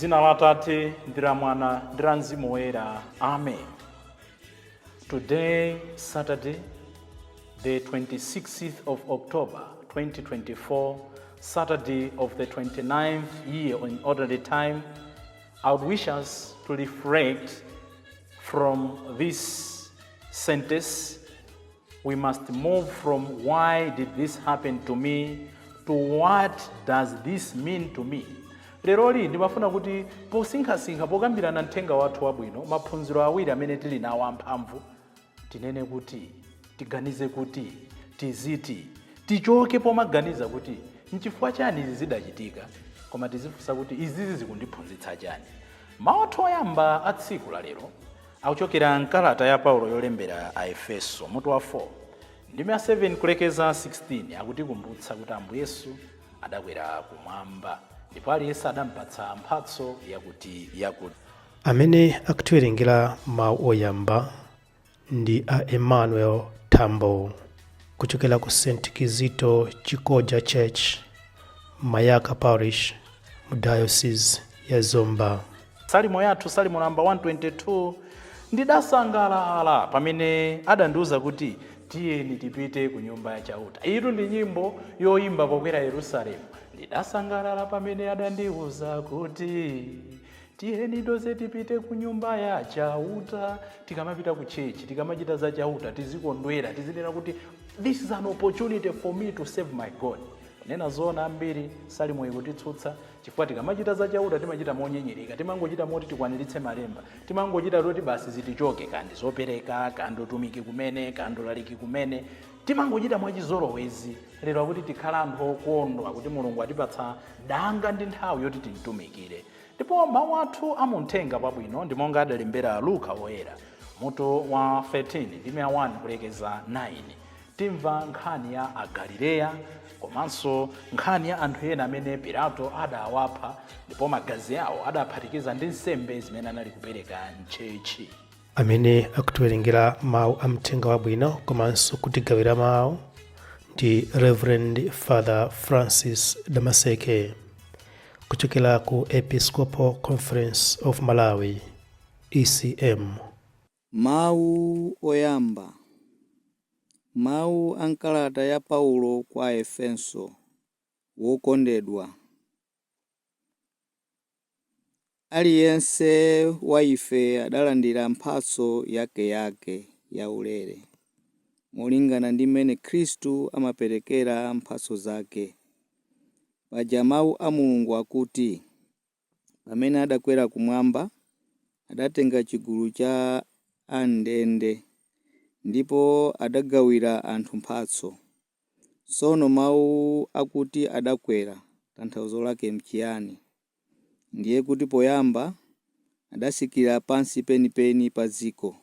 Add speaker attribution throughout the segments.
Speaker 1: Dzina la Atate ndi la Mwana ndi la Mzimu Woyera. Amen. Today, Saturday, the 26th of October 2024, Saturday of the 29th year in ordinary time, I would wish us to reflect from this sentence. We must move from "Why did this happen to me?" to "What does this mean to me?" Leroli ndimafuna kuti posinkhasinkha, pokambirana mthenga wathu wabwino, maphunziro awiri amene tili nawo amphamvu, tinene kuti, tiganize kuti, tiziti tichoke pomaganiza kuti nchifukwa chani izi zidachitika, koma tizifunsa kuti izizi zikundiphunzitsa chani? Mawu athu oyamba a tsiku la lero akuchokera mkalata ya Paulo yolembera a Efeso, mutu wa 4, ndime ya 7 kulekeza 16. Akutikumbutsa kuti Ambuye Yesu adakwera kumwamba ndipo aliyense adampatsa mphatso yakuti yakuti.
Speaker 2: Amene akutiwerengera mawu oyamba ndi a Emmanuel Tambo kuchokera ku St Kizito Chikoja Church, Mayaka Parish, mu Diocese ya Zomba.
Speaker 1: Salimo yathu, Salimo namba 122: "Ndidasangalala pamene adandiwuza kuti, 'Tiyeni tipite ku nyumba ya Chauta.'" Itu ndi nyimbo yoyimba pokwera Yerusalemu. "Ndidasangalala pamene adandiwuza kuti, 'Tiyeni tonse tipite ku nyumba ya Chauta.'" Tikamapita ku church, tikamachita za Chauta, tizikondwera, tizinena kuti this is an opportunity for me to serve my God. Kunena zoona, ambiri salimo ikutitsutsa chifukwa tikamachita za Chauta timachita monyenyereka, timangochita moti tikwaniritse malemba, timangochita toti basi zitichoke, kandi zopereka, kandi utumiki kumene, kandi ulaliki kumene, timangochita mwachizolowezi. Lero akuti tikhala anthu okondwa kuti Mulungu atipatsa danga ndi nthawi yoti timtumikire. Ndipo mawu athu amuthenga wabwino ndi monga adalembera Luka Woyera, mutu wa 13, ndime ya 1 kulekeza 9. Timva nkhani ya Agalileya komanso nkhani ya anthu ena amene Pilato adawapha ndipo magazi awo adaphatikiza ndi nsembe zimene anali kupereka m'church.
Speaker 2: Amene akutiwerengera mawu a mthenga wabwino komanso kutigawira mawu ndi Reverend Father Francis Damaseke kuchokera ku Episcopal Conference of Malawi, ECM.
Speaker 3: Mawu oyamba. Mawu a m'kalata ya Paulo kwa Aefeso. Wokondedwa. Aliyense wa ife adalandira mphatso yakeyake yaulere, molingana ndi m'mene Khristu amaperekera mphatso zake. Paja mau a Mulungu akuti, Pamene adakwera kumwamba, adatenga chigulu cha am'ndende, ndipo adagawira anthu mphatso. Tsono mau akuti adakwera, tanthauzo lake nchiyani? Ndiye kuti poyamba adatsikira pansi penipeni pa dziko.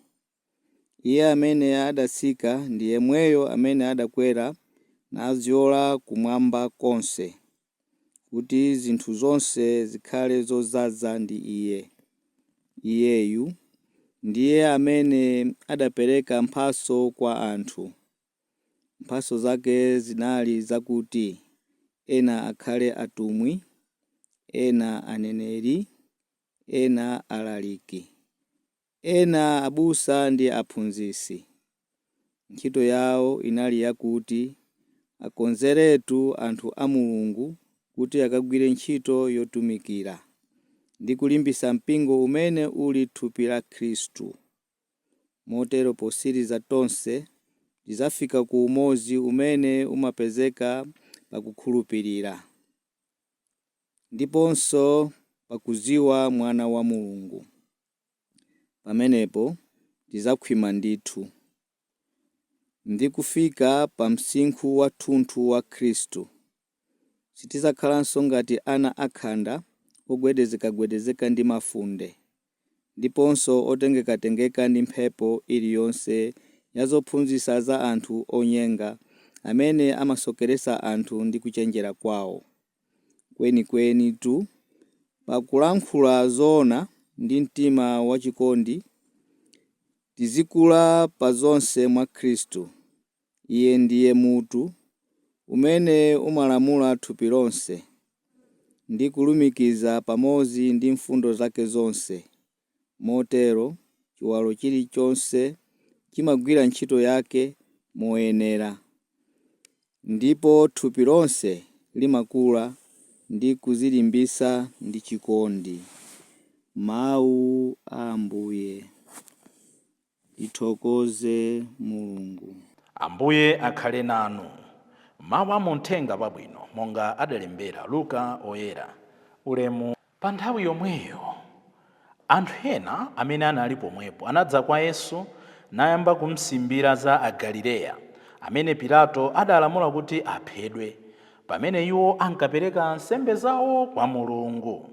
Speaker 3: Iye amene adatsika ndi yemweyo amene adakwera nabzola kumwamba konse, kuti zinthu zonse zikhale zodzaza ndi Iye. Iyeyu ndiye amene adapereka mphatso kwa anthu. Mphatso zake zinali zakuti ena akhale atumwi, ena aneneri, ena alaliki, ena abusa ndi aphunzitsi. Ntchito yawo inali yakuti akonzeretu anthu a Mulungu kuti akagwire ntchito yotumikira, ndi kulimbitsa mpingo umene uli thupi la Khristu. Motero potsiriza tonse tidzafika ku umodzi umene umapezeka pakukhulupirira, ndiponso pakudziwa Mwana wa Mulungu. Pamenepo tidzakhwima ndithu, ndi kufika pa msinkhu wathunthu wa Khristu. Sitidzakhalanso ngati ana akhanda ogwedezekagwedezeka ndi mafunde, ndiponso otengekatengeka ndi mphepo iliyonse ya zophunzitsa za anthu onyenga amene amasokeretsa anthu ndi kuchenjera kwawo. Kwenikwenitu, pakulankhula zoona ndi mtima wachikondi, tizikula pa zonse mwa Khristu. Iye ndiye mutu, umene umalamula thupi lonse. Ndi kulumikiza pamodzi ndi mfundo zake zonse. Motero chiwalo chilichonse chimagwira ntchito yake moyenera, ndipo thupi lonse limakula ndi kuzilimbitsa ndi chikondi. Mawu a Ambuye. Tithokoze Mulungu.
Speaker 1: Ambuye akhale nanu. Mawu amuthenga wabwino monga adalembera Luka Oyera. Ulemu. Pa nthawi yomweyo anthu ena amene anali pomwepo anadza kwa Yesu nayamba kumsimbira za Agalileya amene Pilato adalamula kuti aphedwe pamene iwo ankapereka nsembe zawo kwa Mulungu.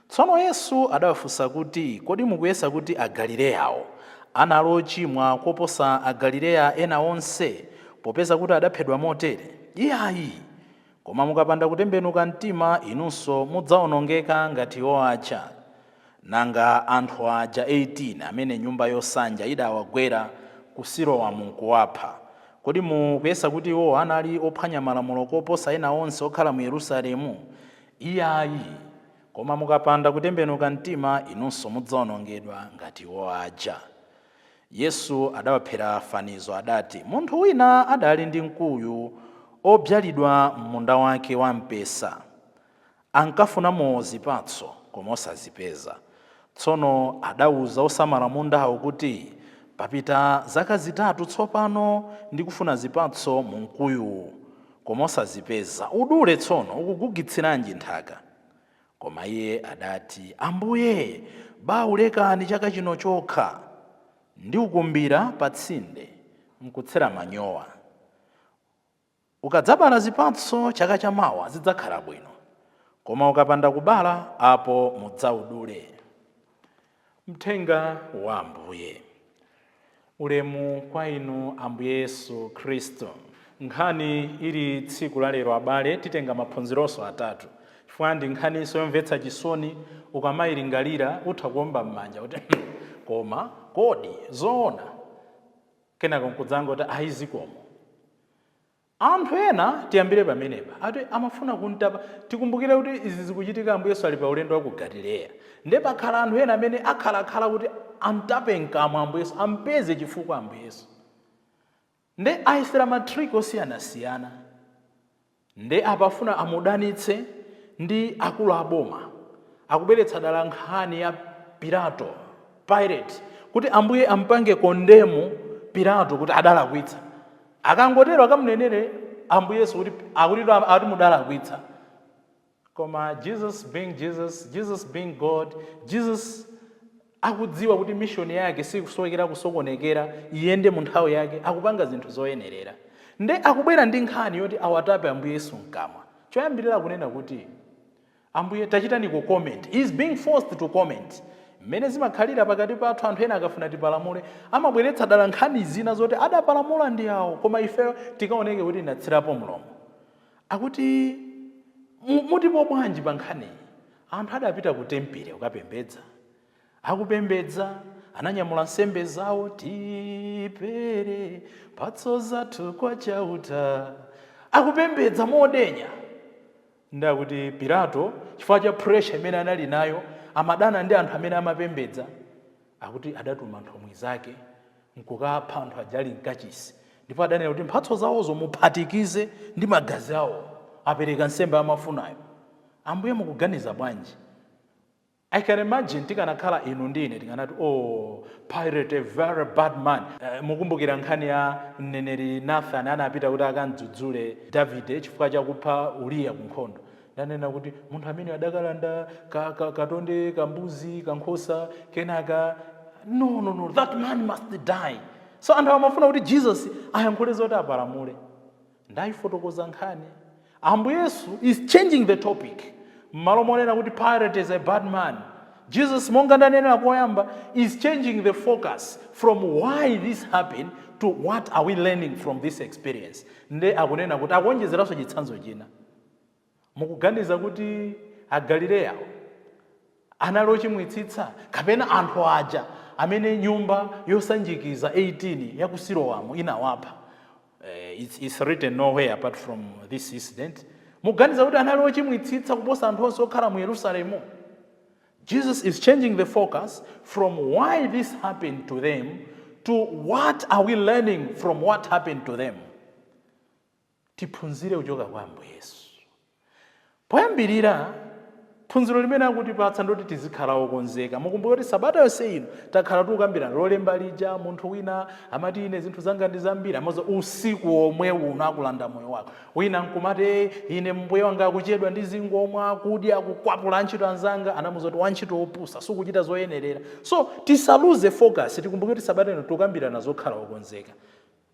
Speaker 1: Tsono Yesu adawafunsa kuti, "Kodi mukuyesa kuti Agalileyawo anali ochimwa koposa Agalileya ena onse, popeza kuti adaphedwa motere? Iyayi, koma mukapanda kutembenuka mtima, inunso mudzawonongeka ngati iwo aja. Nanga anthu aja 18 amene nyumba yosanja idawagwera ku Siloamu nkuwapha, kodi mukuyesa kuti iwo anali ophwanya malamulo koposa ena onse okhala mu Yerusalemu? Iyayi, koma mukapanda kutembenuka mtima, inunso mudzawonongedwa ngati iwo aja." Yesu adawaphera fanizo, adati, "Munthu wina adali ndi mkuyu obyalidwa m'munda wake wamphesa. Ankafunamo zipatso, koma osazipeza. Tsono adawuza osamala mundawo kuti, 'Papita zaka 3 tsopano ndikufuna zipatso mu mkuyuwu, koma osazipeza. Udule tsono, ukugugitsiranji nthaka?' Koma iye adati, 'Ambuye, baulekani chaka chino chokha, ndiukumbira pa tsinde nkutsera manyowa. Ukadzabala zipatso chaka chamawa, zidzakhala bwino, koma ukapanda kubala, apo mudzaudule.'" Mthenga wa Ambuye. Ulemu kwa inu, Ambuye Yesu Khristu. Nkhani ili tsiku la lero, abale, titenga maphunzironso atatu, chifukwa ndi nkhaniso yomvetsa chisoni. Ukamayilingalira utha kuomba m'manja kuti, "Koma kodi zoona?" Kenako nkudzangoti, "Ayi, zikomo." Anthu ena, tiyambire pamenepa, ati amafuna kuntapa. Tikumbukire kuti izi zikuchitika Ambuye Yesu ali pa ulendo wa ku Galileya, nde pakhala anthu ena amene akhalakhala kuti amtape mkamwa Ambuye Yesu, ampeze chifukwa Ambuye Yesu. Nde ayesera ma trick osiyanasiyana. Nde apafuna amudanitse ndi akulu aboma, akubweretsa dala nkhani ya Pilato, Pilate, kuti Ambuye ampange condemn Pilato kuti adalakwitsa. Akangotero, akamunenere Ambuye Yesu kuti akuti ati mudalakwitsa. Koma Jesus being Jesus, Jesus being God, Jesus akudziwa kuti mission yake sikusowekera kusokonekera, iyende mu nthawi yake, akupanga zinthu zoyenerera. Nde akubwera ndi nkhani yoti awatape Ambuye Yesu mkamwa. Choyambirira, kunena kuti, "Ambuye, tachitani ku comment." He is being forced to comment. Mmene zimakhalira pakati pathu, anthu ena akafuna tipalamule, amabweretsa dala nkhani zina zoti adapalamula ndi awo, koma ifeyo tikaoneke kuti inatsirapo mlomo. Akuti, "Mutipo bwanji pa nkhaniyi? Anthu adapita ku tempile kukapembedza. Akupembedza, ananyamula nsembe zawo, tipere mphatso zathu kwa Chauta. Akupembedza modenya." Ndakuti Pilato, chifukwa cha pressure imene anali nayo, amadana ndi anthu amene amapembedza, akuti adatuma nthumwi zake nkukapha anthu aja ali mkachisi, ndipo adanena kuti mphatso zawozo muphatikize ndi magazi awo, apereka nsembe amafunayo. Ambuye, mukuganiza bwanji? I can imagine tikanakhala inu ndine, tikanati, "Oh, Pilate, a very bad man." Mukumbukira nkhani ya mneneri Nathan, anapita kuti akamdzudzule Davide chifukwa chakupha Uriya ku nkhondo. Ndanena kuti munthu amene adakalanda katonde, kambuzi, kankhosa, kenaka, "No, no, no, that man must die." So anthu amafuna kuti Jesus ayankhule zoti apalamule. Ndayifotokoza nkhani. Ambuye Yesu is changing the topic. Mmalo monena kuti Pilate is a bad man, Jesus, monga ndanenera koyamba, is changing the focus from why this happened to what are we learning from this experience. Nde akunena kuti, akuonjezeranso chitsanzo china, "Mukuganiza kuti Agalileyawo anali ochimwitsitsa, kapena anthu aja amene nyumba yosanjikiza 18 ya ku Siloamu inawapha?" It's written nowhere apart from this incident. Muganiza kuti anali ochimwitsitsa kuposa anthu onse okhala mu Yerusalemu? Jesus is changing the focus from why this happened to them to what are we learning from what happened to them. Tiphunzire kuchoka kwa Ambuye Yesu. Poyambirira, phunziro limene akutipatsa ndoti tizikhala okonzeka. Mukumbuke kuti sabata yonse ino takhala tikukambirana lolemba lija, munthu wina amati, "Ine zinthu zanga ndi zambiri," amaza usiku omwe uno akulanda moyo wako. Wina nkumati, "Ine mbuye wanga akuchedwa, ndi zingomwe akudya, akukwapula antchito anzanga." Anamuza kuti, "Wantchito wopusa, sukuchita zoyenerera." So tisaluze focus. Tikumbuke kuti sabata ino tikukambirana zokhala okonzeka.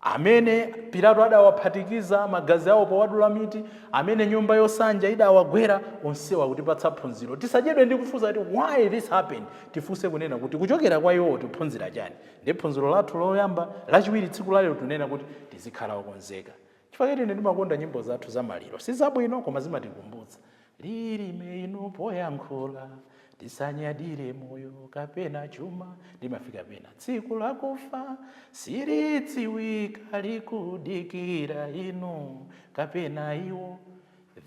Speaker 1: Amene Pilato adawaphatikiza magazi awo powadula miti, amene nyumba yosanja idawagwera, onsewa kutipatsa phunziro. Tisachedwe ndi kufunsa kuti why this happened. Tifunse kunena kuti kuchokera kwa iwowo tiphunzira chani? Ndi phunziro lathu loyamba. Lachiwiri, tsiku lalero tunena kuti tizikhala okonzeka. Chifukwa ine ndimakonda nyimbo zathu za maliro, sizabwino koma zimatikumbutsa. Lilime inu poyankhula, tisanyadire moyo kapena chuma. Ndimafika pena, tsiku lakufa silidziwika, likudikira inu kapena iwo.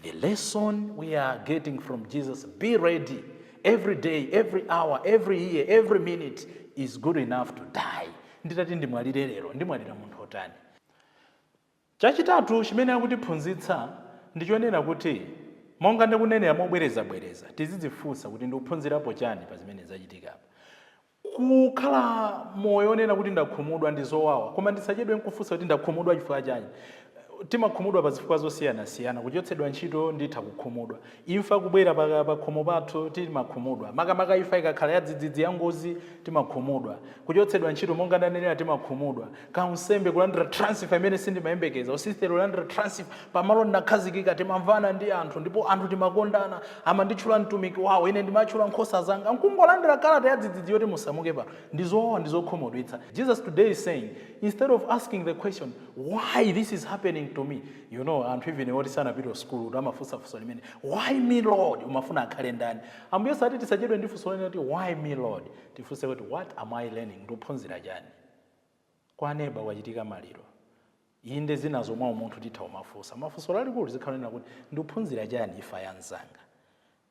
Speaker 1: The lesson we are getting from Jesus: be ready every day, every hour, every year, every minute is good enough to die. Nditati ndimwalire lero, ndimwalira munthu otani? Chachitatu chimene akutiphunzitsa ndichonena kuti, monga ndikunenera mobwerezabwereza, tizidzifunsa kuti ndikuphunzirapo chani pa zimene zachitikapa. Kukhala moyo onena kuti ndakhumudwa ndi zowawa, koma ndisachedwe nkufunsa kuti ndakhumudwa chifukwa chani. Timakhumudwa pa zifukwa zosiyanasiyana. Kuchotsedwa ntchito, nditha kukhumudwa. Imfa kubwera pa khomo pathu, timakhumudwa. Makamaka imfa ikakhala yadzidzidzi, ya ngozi, timakhumudwa. Kuchotsedwa ntchito, monga ndanenera, timakhumudwa. Kaunsembe, kulandira transfer imene sindimayembekeza, usistere kulandira transfer pamalo ndinakhazikika, timamvana ndi anthu ndipo anthu timakondana, amanditchula mtumiki wawo, ine ndimatchula nkhosa zanga, nkungolandira kalata yadzidzidzi yoti musamuke pano, ndi zowawa, ndi zokhumudwitsa. Jesus today is saying, instead of asking the question why this is happening to me, anthu even oti sanapita school amafunsafunsa limene, "Why me, Lord?" Umafuna akhale ndani? Ambuye sati tisachedwe ndi funso lonena kuti, "Why me, Lord?" Tifunse kuti, "What am I learning? Ndikuphunzira chani?" Kwa neba kwachitika maliro, inde, zinazo mwa umunthu titha umafunsa mafunso. Lalikulu zikhala nena kuti ndikuphunzira chani imfa ya mzanga.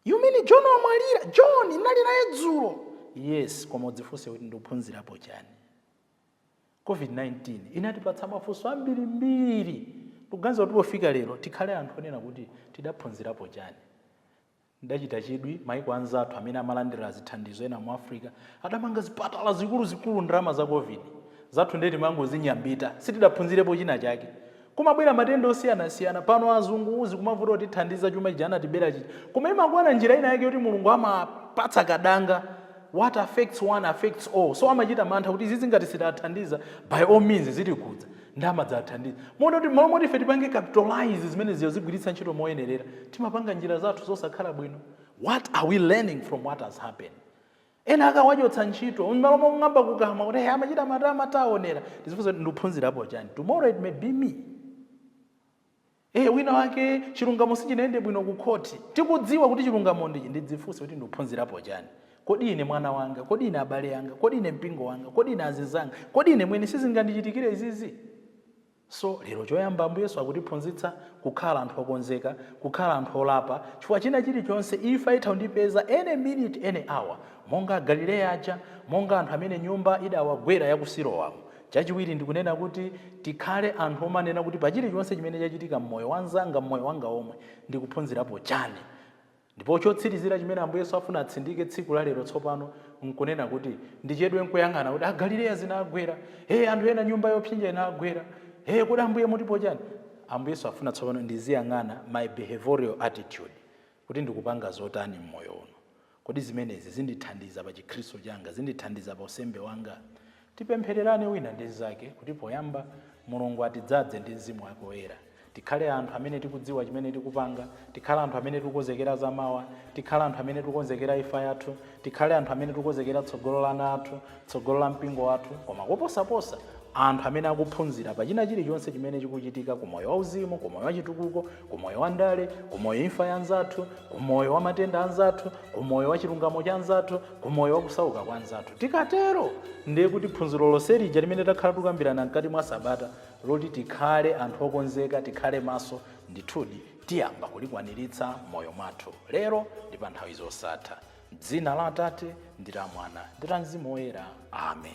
Speaker 1: You mean John wamwalira? John nali naye dzulo. Yes, koma udzifunse kuti ndikuphunzirapo chani. COVID-19 inatipatsa mafunso ambirimbiri. Tikuganiza kuti pofika lero tikhale anthu onena kuti tidaphunzirapo chani. Ndachita chidwi maiko anzathu amene amalandira zithandizo ena mu Africa adamanga zipatala zikuluzikulu, ndalama za COVID. Zathu ndeti mangozinyambita, sitidaphunzirepo china chake. Kumabwera matenda osiyanasiyana pano, azungu zikumavuta kutithandiza, chuma chija anatibera chija, koma imakwana njira ina yake yoti Mulungu amapatsa kadanga. What affects one affects all. So amachita mantha kuti izi zingati sitathandiza, by all means zitikudza, ndi amadzathandiza. Moti kuti malo moti ife tipange capitalize zimene ziyo, zigwiritsa ntchito moyenerera, timapanga njira zathu zosakhala bwino. What are we learning from what has happened? Ena akawachotsa ntchito, malo mong'amba kukamwa kuti, "Hey, amachita matama," taonera, tizifunse kuti ndikuphunzirapo chani. Tomorrow it may be me. Wina wake chilungamo sichinayende bwino ku khoti, tikudziwa kuti chilungamo ndichi, ndidzifunse kuti ndikuphunzirapo chani. Kodi ine mwana wanga, kodi ine abale anga, kodi ine mpingo wanga, kodi ine azinzanga, kodi ine mwene sizingandichitikire izizi? So lero choyamba Ambuye Yesu akutiphunzitsa kukhala anthu okonzeka, kukhala anthu olapa, chifukwa china chilichonse, imfa itha kundipeza any minute, any hour, monga Galileya aja, monga anthu amene nyumba idawagwera ya ku Siloamu. Chachiwiri, ndikunena kuti tikhale anthu omanena kuti pa chilichonse chimene chachitika mmoyo wanzanga, mmoyo wanga omwe, ndikuphunzirapo chani. Ndipo chotsirizira chimene Ambuye Yesu afuna atsindike tsiku la lero tsopano nkunena kuti ndichedwe nkuyang'ana kuti Agalileya zinagwera, he, anthu ena nyumba yopsinja inagwera, he, kodi Ambuye mutipo chani? Ambuye Yesu afuna tsopano ndiziyang'ana my behavioral attitude, kuti ndikupanga zotani mmoyo uno. Kodi zimenezi zindithandiza pa Chikhristu changa? Zindithandiza pa usembe wanga? Tipemphererane wina ndi nzake kuti poyamba Mulungu atidzadze ndi Mzimu wake Woyera, tikhale anthu amene tikudziwa chimene tikupanga, tikhale anthu amene tikukonzekera zamawa, tikhale anthu amene tikukonzekera imfa yathu, tikhale anthu amene tikukonzekera tsogolo la ana athu, tsogolo la mpingo wathu, koma koposaposa Anthu amene akuphunzira pa china chilichonse chimene chikuchitika ku moyo wauzimu, ku moyo wachitukuko, ku moyo wa ndale, ku moyo imfa ya anzathu, ku moyo wa matenda anzathu, ku moyo wa chilungamo cha anzathu, ku moyo wa kusauka kwa anzathu. Tikatero ndiye kuti phunziro lonse lija limene takhala tukambirana mkati mwa sabata loti tikhale anthu okonzeka, tikhale maso, ndithudi tiyamba kulikwaniritsa moyo mwathu lero ndi pa nthawi zosatha. Dzina la Atate ndi la Mwana ndi la Mzimu Woyera, amen.